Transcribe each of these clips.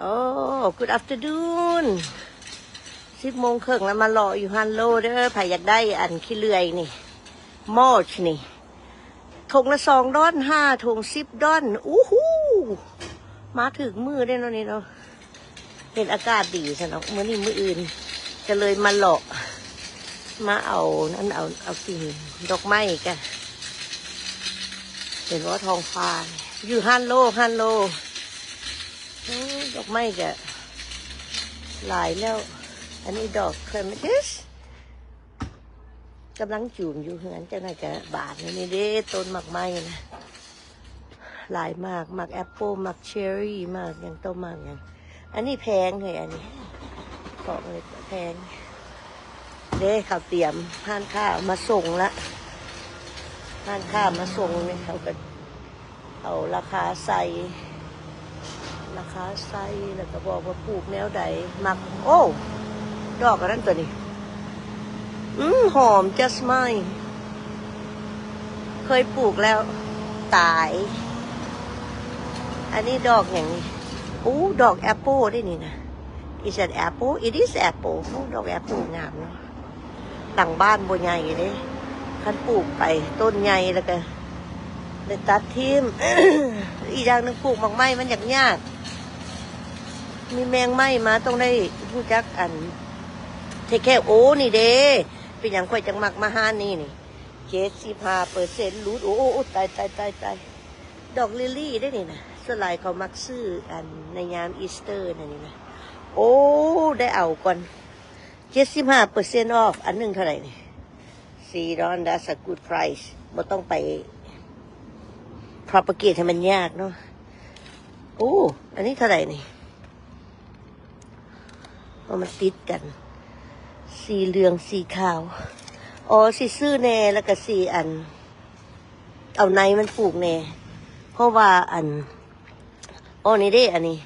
Oh, good afternoon. ສິບໂມງເຄິ່ງແລ້ວ ມາເລາະຢູ່ Halo ເດີ. ໃຜຢາກໄດ້ອັນຂີ້ເລື່ອຍນີ້ mulch ນີ້ ຖົງລະສອງດອນ, ຫ້າຖົງສິບດອນ. ອູຫູ ມາຖືກມື້ເດ້ເນາະນີ້ເນາະ. ເຫັນອາກາດດີຊັ້ນເນາະ ມື້ນີ້ມື້ອື່ນ ກໍເລີຍມາເລາະ ມາເອົານັ້ນ ເອົາ ເອົາກິ່ງດອກໄມ້ກະ ເຫັນບໍ່ ທ້ອງຟ້າຢູ່ Halo Halo. ໂອ້ ດອກໄມ້ກະຫຼາຍແລ້ວ. ອັນນີ້ດອກ clematis ກຳລັງຈູມຢູ່ເຮືອນ. ຈັ່ງໃດກະບານນີ້ເດ້ ຕົ້ນໝາກໄມ້ນະ ຫຼາຍໝາກ ໝາກແອັບເປິ້ນ ໝາກເຊີຣີ ໝາກຫຍັງຕໍ່ໝາກຫຍັງ. ອັນນີ້ແພງເຮີ້ຍ ອັນນີ້ເກາະເລີຍ ແພງເດ້. ເຂົາຕຽມ ຮ້ານຄ້າເອົາມາສົ່ງລະ ຮ້ານຄ້າມາສົ່ງນີ້ ເຂົາກໍເອົາລາຄາໃສ່ ລາຄາໃສ່ ແລ້ວກໍບອກວ່າປູກແນວໃດ. ໝາກ ໂອ້ ດອກອັນນັ້ນຕົວນີ້ ອືມ ຫອມ jasmine ເຄີຍປູກແລ້ວຕາຍ. ອັນນີ້ດອກຫຍັງນີ້? ອູ້ ດອກແອັບເປິ້ນເດ້ນີ້ນະ. Is that apple? It is apple. ໂອ້ ດອກແອັບເປິ້ນງາມເນາະ. ຫຼັງບ້ານບໍ່ໃຫຍ່ເດ້ ຄັນປູກໄປຕົ້ນໃຫຍ່ແລ້ວກໍໄດ້ຕັດຖິ້ມ. ອີກຢ່າງໜຶ່ງ ປູກໝາກໄມ້ມັນຍາກ ມີແມງໄມ້ມາ ຕ້ອງໄດ້ຮູ້ຈັກອັນ take care. ໂອ້ ນີ້ເດ້ ເປັນຫຍັງຂ້ອຍຈັ່ງມັກມາຮ້ານນີ້ນີ້ ເຈັດສິບຫ້າເປີເຊັນຫຼຸດ. ໂອ້ ໂອ້ ຕາຍ ຕາຍ ຕາຍ ຕາຍ. ດອກລິລີເດ້ນີ້ນະ ສ່ວນຫຼາຍເຂົາມັກຊື້ອັນໃນຍາມອີສເຕີນະນີ້ນະ. ໂອ້ ໄດ້ເອົາກ່ອນ ເຈັດສິບຫ້າເປີເຊັນ off. ອັນໜຶ່ງເທົ່າໃດນີ້? ສີ່ດອນ. That's a good price. ບໍ່ຕ້ອງໄປ propagate ໃຫ້ມັນຍາກເນາະ. ໂອ້ ອັນນີ້ເທົ່າໃດນີ້? ເອົາມາຕິດກັນ ສີເຫຼືອງ ສີຂາວ. ອໍ ຊິຊື້ແດ່ ແລ້ວກໍຊິອັນ ເອົາໃນມັນປູກແດ່ ເພາະວ່າອັນ ອໍ ນີ້ເດ້ ອັນນີ້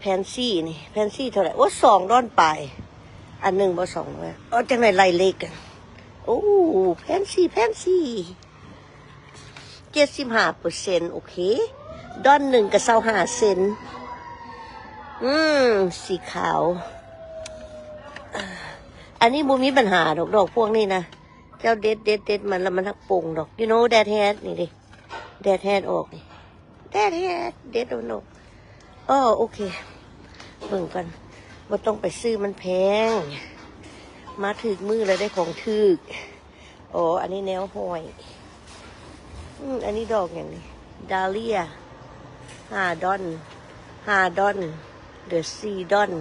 pansy ນີ້ pansy ເທົ່າໃດ? ໂອ້ ສອງດອນປາຍ ອັນໜຶ່ງບໍ່ ສອງດອນ. ອໍ ຈັ່ງໃດໄລ່ເລກກັນ. ໂອ້ pansy pansy ເຈັດສິບຫ້າເປີເຊັນ ໂອເຄ ດອນໜຶ່ງກໍຊາວຫ້າເຊັນ. ອືມ ສີຂາວ ອັນນີ້ບໍ່ມີບັນຫາດອກ ດອກພວກນີ້ນະ. ເຈົ້າເດັດ ເດັດ ເດັດມັນ ແລ້ວມັນຮັກປົ່ງດອກ. You know that head ນີ້ເດ້ that head ອອກນີ້ that head ເດັດມັນອອກ. ອໍ ໂອເຄ ເບິ່ງກ່ອນ ບໍ່ຕ້ອງໄປຊື້ມັນແພງ ມາຖືກມື້ແລ້ວ ໄດ້ຂອງຖືກ. ອໍ ອັນນີ້ແນວຫ້ອຍ. ອືມ ອັນນີ້ດອກຫຍັງນີ້? ດາເລຍ ຫ້າດອນ ຫ້າດອນ ເຫຼືອສີ່ດອນ.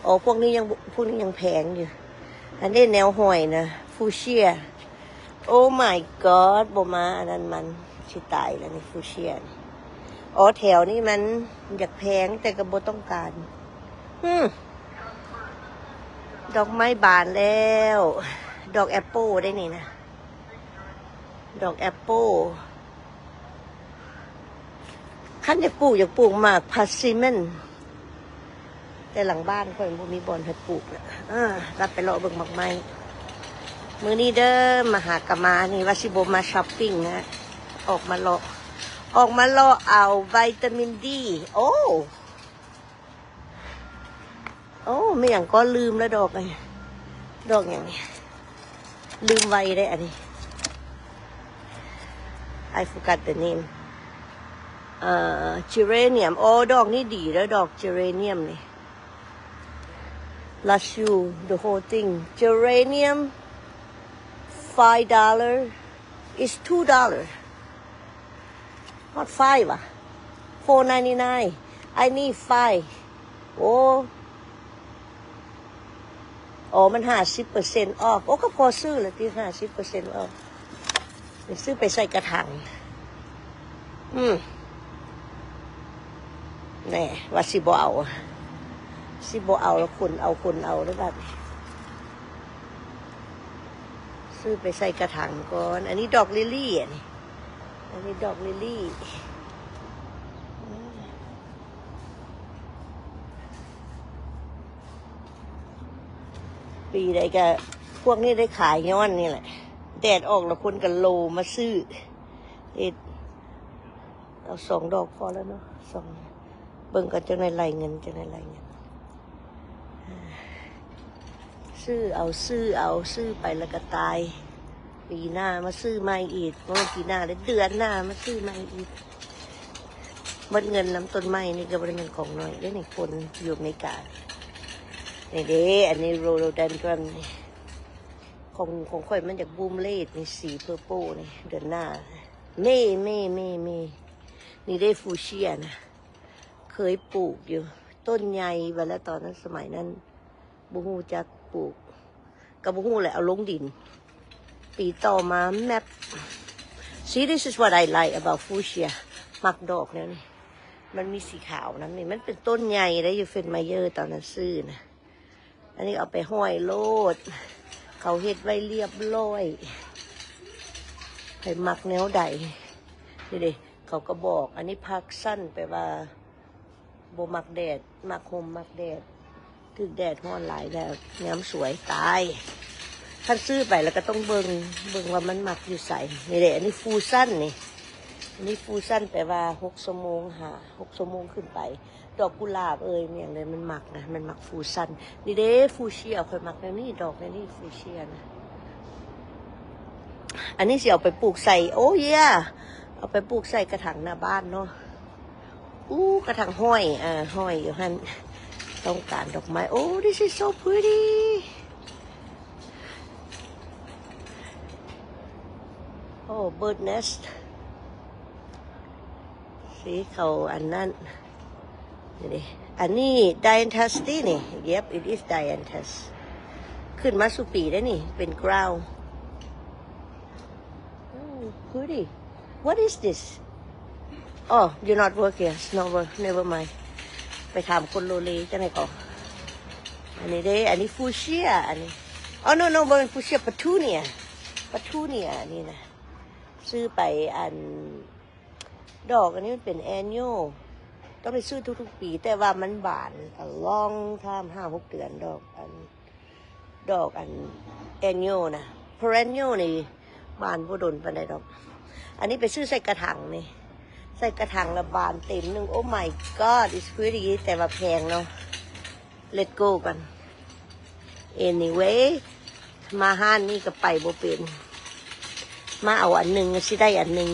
ອໍ ພວກນີ້ຍັງ ພວກນີ້ຍັງແພງຢູ່. ອັນນີ້ແນວຫ້ອຍນະ ຟູເຊຍ. Oh my god ບໍ່ມາອັນນັ້ນ ມັນຊິຕາຍແລ້ວນີ້ ຟູເຊຍນີ້. ອໍ ແຖວນີ້ມັນຢາກແພງ ແຕ່ກໍບໍ່ຕ້ອງການ. ອືມ ດອກໄມ້ບານແລ້ວ ດອກແອັບເປິ້ນໄດ໋ນີ້ນະ ດອກແອັບເປິ້ນ. ຄັນຢາກປູກ ຢາກປູກໝາກ persimmon ແຕ່ຫຼັງບ້ານຂ້ອຍບໍ່ມີບ່ອນໃຫ້ປູກ. ເອີ ລັດໄປເລາະເບິ່ງໝາກໄມ້ມື້ນີ້ເດີ ມາຫາກະມານີ້ ວ່າຊິບໍ່ມາຊັອບປິງນະ ອອກມາເລາະ ອອກມາເລາະເອົາໄວຕາມິນດີ. ໂອ້ ໂອ້ ແມ່ນຫຍັງກໍລືມແລ້ວ ດອກ ດອກຫຍັງນີ້ ລືມໄວເດ້ອັນນີ້. I forgot the name. ເອີ geranium. ໂອ້ ດອກນີ້ດີເດີ້ ດອກ geranium ນີ້. Bless you the whole thing. Geranium five dollar is two dollar. Not five ຫວາ? Four ninety-nine. I need five. ໂອ້ ອໍ ມັນຫ້າສິບເປີເຊັນ off. ໂອ້ ກໍພໍຊື້ລະຕິ ຫ້າສິບເປີເຊັນ off. ຊື້ໄປໃສ່ກະຖັງ. ອືມ ແນ່ ວ່າຊິບໍ່ເອົາ ຊິບໍ່ເອົາ ແລ້ວຄົນເອົາ ຄົນເອົາເດ້ບາດນີ້. ຊື້ໄປໃສ່ກະຖັງກ່ອນ. ອັນນີ້ດອກລິລີ ອັນນີ້ ອັນນີ້ດອກລິລີ. ອືມ ປີໃດກະພວກນີ້ໄດ້ຂາຍຍ້ອນນີ້ແຫຼະ ແດດອອກແລ້ວຄົນກະໂລມາຊື້ເຮັດ. ເອົາສອງດອກພໍແລ້ວເນາະ ສອງ. ເບິ່ງກ່ອນ ຈັ່ງໄດ້ໄລ່ເງິນ ຈັ່ງໄດ້ໄລ່ເງິນ. ຊື້ເອົາ ຊື້ເອົາ ຊື້ໄປແລ້ວກໍຕາຍ. ປີໜ້າມາຊື້ໃໝ່ອີກ, ບໍ່ແມ່ນປີໜ້າເດ້, ເດືອນໜ້າມາຊື້ໃໝ່ອີກ. ໝົດເງິນນຳຕົ້ນໄມ້ນີ້ກໍບໍ່ໄດ້ແມ່ນຂອງໜ້ອຍເດ້ນີ້, ຄົນຢູ່ອາເມລິກາ. ນີ້ເດ້ ອັນນີ້ rhododendron ນີ້ ຂອງ ຂອງຂ້ອຍມັນຢາກ bloom late ນີ້ ສີ purple ນີ້ ເດືອນໜ້າ ເມ ເມ ເມ ເມ. ນີ້ເດ້ fuchsia ນະ ເຄີຍປູກຢູ່ ຕົ້ນໃຫຍ່ໄວ້ແລ້ວ ຕອນນັ້ນ ສະໄໝນັ້ນບໍ່ຮູ້ຈັກປູກ ກໍບໍ່ຮູ້ແຫຼະ ເອົາລົງດິນ. ປີຕໍ່ມາແມັບ See, this is what I like about fuchsia. ມັກດອກແນວນີ້ ມັນມີສີຂາວນຳນີ້. ມັນເປັນຕົ້ນໃຫຍ່ເດ້ ຢູ່ Fred Meyer ຕອນນັ້ນຊື້ນະ. ອັນນີ້ເອົາໄປຫ້ອຍໂລດ ເຂົາເຮັດໄວ້ລຽບລ້ອຍ. ໃຜມັກແນວໃດ ນີ້ເດ້ ເຂົາກໍບອກ. ອັນນີ້ Parksun ແປວ່າບໍ່ມັກແດດ, ມັກຮົ່ມມັກແດດ, ຖືກແດດຮ້ອນຫຼາຍແລ້ວ ຍາມສວຍຕາຍ. ຄັນຊື້ໄປແລ້ວກໍຕ້ອງເບິ່ງ ເບິ່ງວ່າມັນມັກຢູ່ໃສ. ນີ້ເດ້ ອັນນີ້ Fuchsia ນີ້ ອັນນີ້ Fuchsia ແປວ່າຫົກຊົ່ວໂມງ ຫາຫົກຊົ່ວໂມງຂຶ້ນໄປ. ດອກກຸຫຼາບເອີຍ ແມ່ນຫຍັງເລີຍ ມັນມັກນະ ມັນມັກ Fuchsia. ນີ້ເດ້ fuchsia ຂ້ອຍມັກແນວນີ້ ດອກແນວນີ້ fuchsia ນະ. ອັນນີ້ຊິເອົາໄປປູກໃສ່ oh yeah ເອົາໄປປູກໃສ່ກະຖາງໜ້າບ້ານເນາະ. ອູ້ ກະຖາງຫ້ອຍ ເອີ ຫ້ອຍຢູ່ຫັ້ນ ຕ້ອງການດອກໄມ້. Oh, this is so pretty. Oh, bird nest. ສີເຂົາອັນນັ້ນ ນີ້ເດ້ ອັນນີ້ dianthus ຕິນີ້. Yep, it is dianthus. ຂຶ້ນມາສູ່ປີໄດ້ນີ້ ເປັນ crown. Oh, pretty. What is this? Oh, you're not working. It's not work. Never mind. ໄປຖາມຄົນໂລເລຈັ່ງໃດກໍ. ອັນນີ້ເດ້ ອັນນີ້ fuchsia ອັນນີ້. Oh, no, no, ບໍ່ແມ່ນ fuchsia, petunia. Petunia ອັນນີ້ນະ. ຊື້ໄປອັນ ດອກອັນນີ້ມັນເປັນ annual ຕ້ອງໄດ້ຊື້ທຸກໆປີ ແຕ່ວ່າມັນບານ a long time ຫ້າຫົກເດືອນ. ດອກອັນ ດອກອັນ annual ນະ perennial ນີ້ບານບໍ່ດົນປານໃດດອກ. ອັນນີ້ໄປຊື້ໃສ່ກະຖັງນີ້ ໃສ່ກະຖັງແລ້ວບານເຕັມໜຶ່ງ. Oh my god, it's pretty ແຕ່ວ່າແພງເນາະ. Let go ກ່ອນ. Anyway ມາຮ້ານນີ້ກໍໄປບໍ່ເປັນ ມາເອົາອັນໜຶ່ງ ຊິໄດ້ອັນໜຶ່ງ.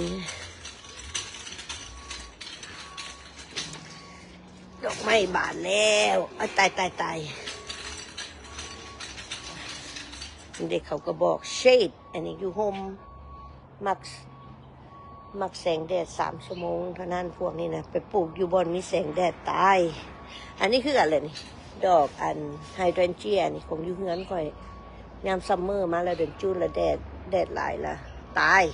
ດອກໄມ້ບານແລ້ວ ອາ ຕາຍ ຕາຍ ຕາຍ. ເດັກເຂົາກໍບອກ shade ອັນນີ້ຢູ່ຮົ່ມ ມັກ ມັກແສງແດດສາມຊົ່ວໂມງເທົ່ານັ້ນ. ພວກນີ້ນະ ໄປປູກຢູ່ບ່ອນມີແສງແດດຕາຍ. ອັນນີ້ຄືກັນແຫຼະນີ້ ດອກອັນ hydrangea ນີ້ ຂອງຢູ່ເຮືອນຂ້ອຍ ຍາມ summer ມາແລ້ວ ເດືອນຈູນ ແລ້ວແດດ ແດດຫຼາຍລະຕາຍ.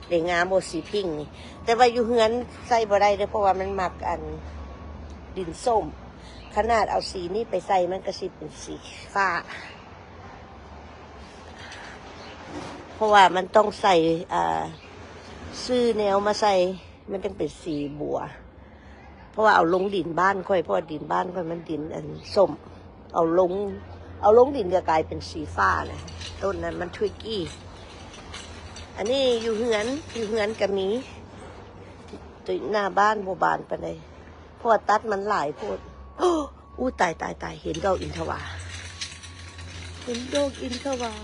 ໄດ້ງາມບໍ່ ສີພິ້ງນີ້ ແຕ່ວ່າຢູ່ເຮືອນໃສ່ບໍ່ໄດ້ເດີ້ ເພາະວ່າມັນມັກອັນ ດິນສົ້ມ. ຂະໜາດເອົາສີນີ້ໄປໃສ່ ມັນກໍຊິເປັນສີຟ້າ ເພາະວ່າມັນຕ້ອງໃສ່ ອ່າ ຊື້ແນວມາໃສ່ ມັນຈັ່ງເປັນສີບົວ. ເພາະວ່າເອົາລົງດິນບ້ານຂ້ອຍ ເພາະວ່າດິນບ້ານຂ້ອຍມັນດິນອັນສົ້ມ ເອົາລົງ ເອົາລົງດິນກໍກາຍເປັນສີຟ້ານະ. ຕົ້ນນັ້ນມັນ tricky. ອັນນີ້ຢູ່ເຮືອນ ຢູ່ເຮືອນກໍມີ ແຕ່ໜ້າບ້ານບໍ່ບານປານໃດ ເພາະວ່າຕັດມັນຫຼາຍໂພດ. ອູ້ ຕາຍ ຕາຍ ຕາຍ ເຫັນດອກອິນທະວາ ເຫັນດອກອິນທະວາ.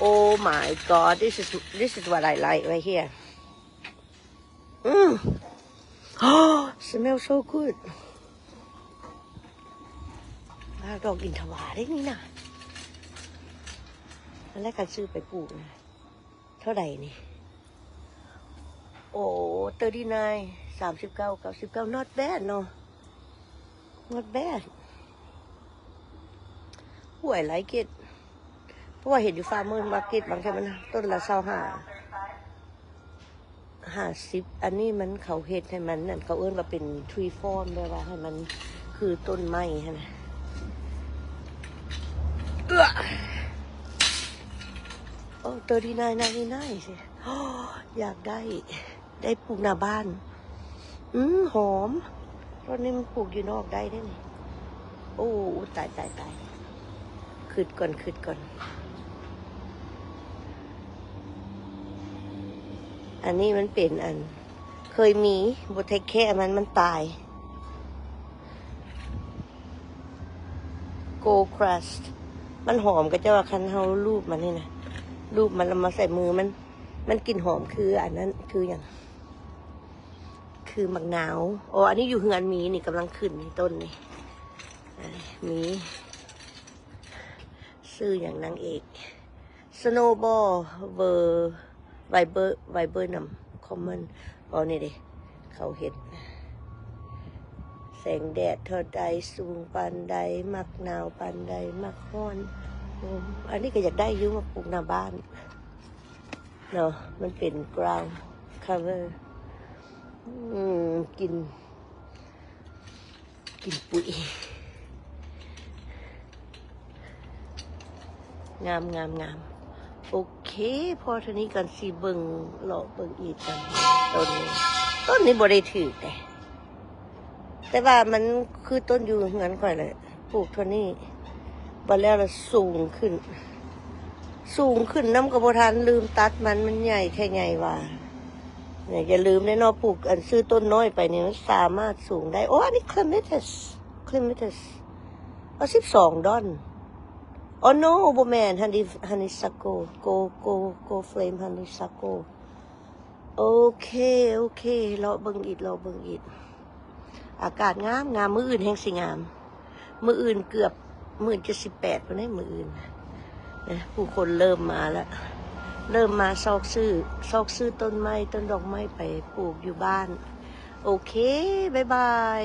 Oh my god, this is, this is what I like right here. ອືມ smell so good. ດອກອິນທະວາເດ້ນີ້ນະ. ອັນແລກຄັນຊື້ໄປປູກນະ ເທົ່າໃດນີ້? ໂອ້ thirty-nine, ສາມສິບເກົ້າ ເກົ້າສິບເກົ້າ not bad ເນາະ not bad. Ooh, I like it. ເພາະວ່າເຫັນຢູ່ farmer market ບາງເທື່ອມັນຕົ້ນລະຊາວຫ້າ ຫ້າສິບ. ອັນນີ້ມັນ ເຂົາເຮັດໃຫ້ມັນນັ້ນ ເຂົາເອີ້ນວ່າເປັນ tree form ແບບວ່າໃຫ້ມັນຄືຕົ້ນໄມ້ຫັ້ນນະ. ໂອ້ thirty-nine ninety-nine ຊິ ຢາກໄດ້ ໄດ້ປູກໜ້າບ້ານ. ອືມ ຫອມ. ຕົ້ນນີ້ມັນປູກຢູ່ນອກໄດ້ເດ້ນີ້. ໂອ້ ຕາຍ ຕາຍ ຕາຍ. ຄຶດກ່ອນ ຄຶດກ່ອນ. ອັນນີ້ມັນເປັນອັນ ເຄີຍມີ ບໍ່ເທກແຄມັນ ມັນຕາຍ. Gold Crush ມັນຫອມ ກະຈະວ່າຄັນເຮົາລູບມັນນີ້ນະ ລູບມັນແລ້ວມາໃສ່ມືມັນ ມັນກິ່ນຫອມຄືອັນນັ້ນ ຄືຫຍັງ ຄືໝາກນາວ. ອໍ ອັນນີ້ຢູ່ເຮືອນມີນີ້ ກຳລັງຂຶ້ນນີ້ ຕົ້ນນີ້ ອ່າ ມີ ຊື່ຫຍັງນາງເອກ Snowball Ver-, Viber-, Viburnum Common. ອໍ ນີ້ເດ້ ເຂົາເຮັດ ແສງແດດເທົ່າໃດ ສູງປານໃດ ມັກໜາວປານໃດ ມັກຮ້ອນ. ໂອ້ ອັນນີ້ກະຢາກໄດ້ຢູ່ ມາປູກໜ້າບ້ານເນາະ ມັນເປັນ ground cover. ອືມ ກິ່ນ ກິ່ນປຸ໋ຍ ງາມ ງາມ ງາມ. ໂອເຄ ພໍເທົ່ານີ້ກ່ອນ ຊິເບິ່ງ ເລາະເບິ່ງອີກກ່ອນ. ຕົ້ນນີ້ ຕົ້ນນີ້ບໍ່ໄດ້ຖືກເດ້ ແຕ່ວ່າມັນຄືຕົ້ນຢູ່ເຮືອນຂ້ອຍແຫຼະ ປູກເທົ່ານີ້ ບາດແລ້ວລະສູງຂຶ້ນ ສູງຂຶ້ນນຳກະບໍ່ທັນ ລືມຕັດມັນ ມັນໃຫຍ່ແທ້ໃຫຍ່ວ່າ. ຢ່າລືມເດ້ເນາະ ປູກອັນ ຊື້ຕົ້ນນ້ອຍໄປນີ້ ມັນສາມາດສູງໄດ້. ໂອ້ ອັນນີ້ Clematis Clematis ເອົາ ສິບສອງດອນ. ອໍ ໂນ ບໍ່ແມ່ນ Honey Honeysuckle Go Go Go Flame Honeysuckle. ໂອເຄ ໂອເຄ ເລາະເບິ່ງອີກ ເລາະເບິ່ງອີກ. ອາກາດງາມ ງາມ ມື້ອື່ນແຮ່ງຊິງາມ ມື້ອື່ນເກືອບ ມື້ອື່ນເຈັດສິບແປດພຸ້ນເດ້ ມື້ອື່ນ. ນະ ຜູ້ຄົນເລີ່ມມາລະ ເລີ່ມມາຊອກຊື້ ຊອກຊື້ຕົ້ນໄມ້ ຕົ້ນດອກໄມ້ໄປປູກຢູ່ບ້ານ. ໂອເຄ ບາຍບາຍ.